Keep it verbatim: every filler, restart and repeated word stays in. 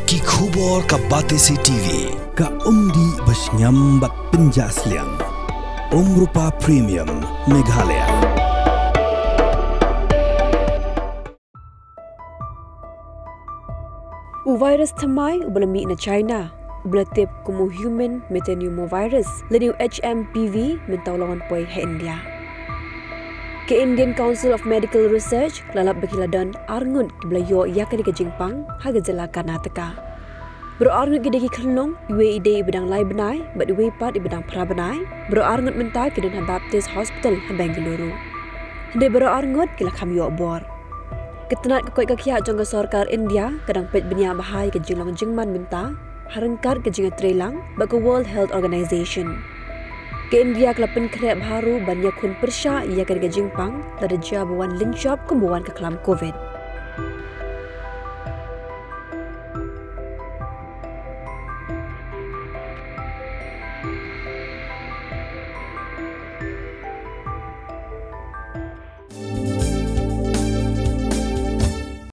Ki khubor ka Batesi TV. Ka umdih ba shngiam bad pynjah sliang. Umrupa Premium Meghalaya. U virus thymmai uba la mih na China, uba la tip kum u human metapneumovirus lane u H M P V, mynta u la wan poi ha India. Ka Indian Council of Medical Research ka la lap ba ki la don arngut kiba la ïoh ïa kane ka jingpang ha ka jylla Karnataka. Baroh arngut ki dei ki khyllung, iwei i dei iba dang lai bnai bad iwei pat iba dang phra bnai. Baroh arngut mynta ki don ha Baptist Hospital ha Bengaluru. Hynrei baroh arngut ki la kham ïoh bor. Ka tnat ka koit ka khiah jong ka sorkar India ka dang peit bniah bha ïa ka jinglong jingman mynta ha ryngkat ka jingïatreilang bad ka World Health Organization. Ka India ka la pynkhreh bha ruh ban ïakhun pyrshah ïa kane ka jingpang lada jia ba wan lynshop kumba wan ka khlam Covid.